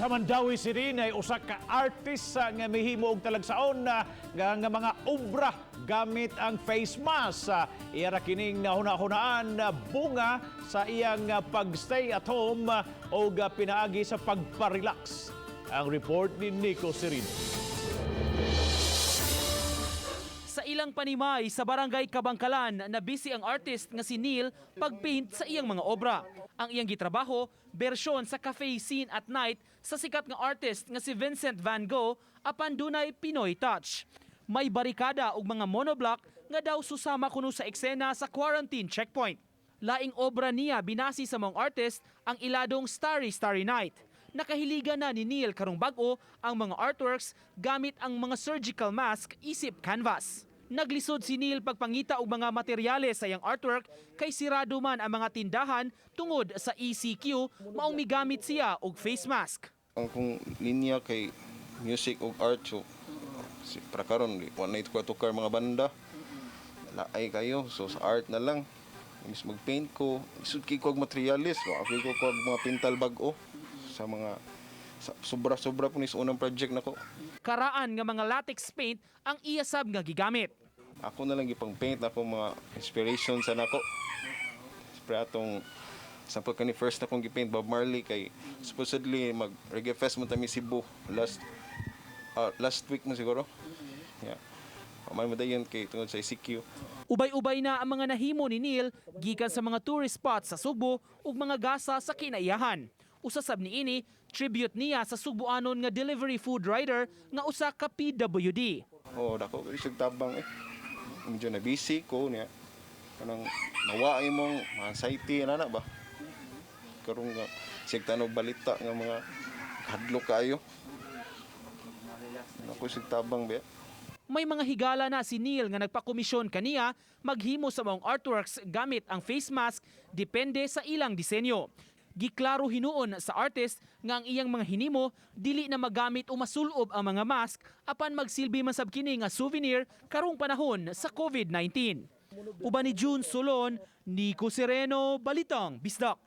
Sa Mandaue City na usa ka artist nga mihimo og talagsaon na nga mga obra gamit ang face mask. Iya ra kining nahuna-hunaan na bunga sa iyang pag-stay at home og pinaagi sa pagpa-relax. Ang report ni Nico Serino. Sa ilang panimay sa Barangay Kabangkalan na busy ang artist nga si Neil pagpaint sa iyang mga obra. Ang iyang gitrabaho, bersyon sa cafe scene at night sa sikat nga artist nga si Vincent Van Gogh apan dunay Pinoy touch. May barikada ug mga monoblock nga daw susama kuno sa eksena sa quarantine checkpoint. Laing obra niya binasi sa mga artist ang iladong Starry Starry Night. Nakahiligan na ni Neil karong bag-o ang mga artworks gamit ang mga surgical mask isip canvas. Naglisod si Neil pagpangita og mga materyales sa iyang artwork kay sirado man ang mga tindahan tungod sa ECQ, maong migamit siya og face mask. Ang kong linya kay music ug art, so si para karon di wa na ko tukar mga banda. Laay kayo, so sa art na lang. Imbis mag-paint ko, isud kay ko og materialis, wa ko ko og mga pintal bag-o sa mga sobra-sobra po ni sa unang project nako. Karaan nga mga latex paint ang iya sab nga gigamit. Ako na lang gipang paint ako mga inspiration sa nako. Siyempre atong sample kani first na kong gipaint, Bob Marley, kay supposedly mag Reggae Fest mo tami Cebu last week mo siguro. Yeah. Paman mo dayon kay tungod sa ECQ. Ubay-ubay na ang mga nahimo ni Neil gikan sa mga tourist spots sa Sugbo ug mga gasa sa kinaiyahan. Usa sab niini, tribute niya sa Sugboanon nga delivery food rider nga usa ka PWD. Oh, dako kay siya tabang eh. Medyo na busy ko niya. Kanang nawa imong mga anxiety na na ba. Karon nga siya tanog balita nga mga hadlok kayo. Dako siya tabang ba. May mga higala na si Neil nga nagpakomisyon kaniya maghimo sa maong artworks gamit ang face mask depende sa ilang disenyo. Giklaro hinuon sa artist nga ang iyang mga hinimo dili na magamit o masulob ang mga mask apan magsilbi man sab kini nga souvenir karong panahon sa COVID-19. Uban ni June Solon, Nico Sereno, Balitang Bisdak.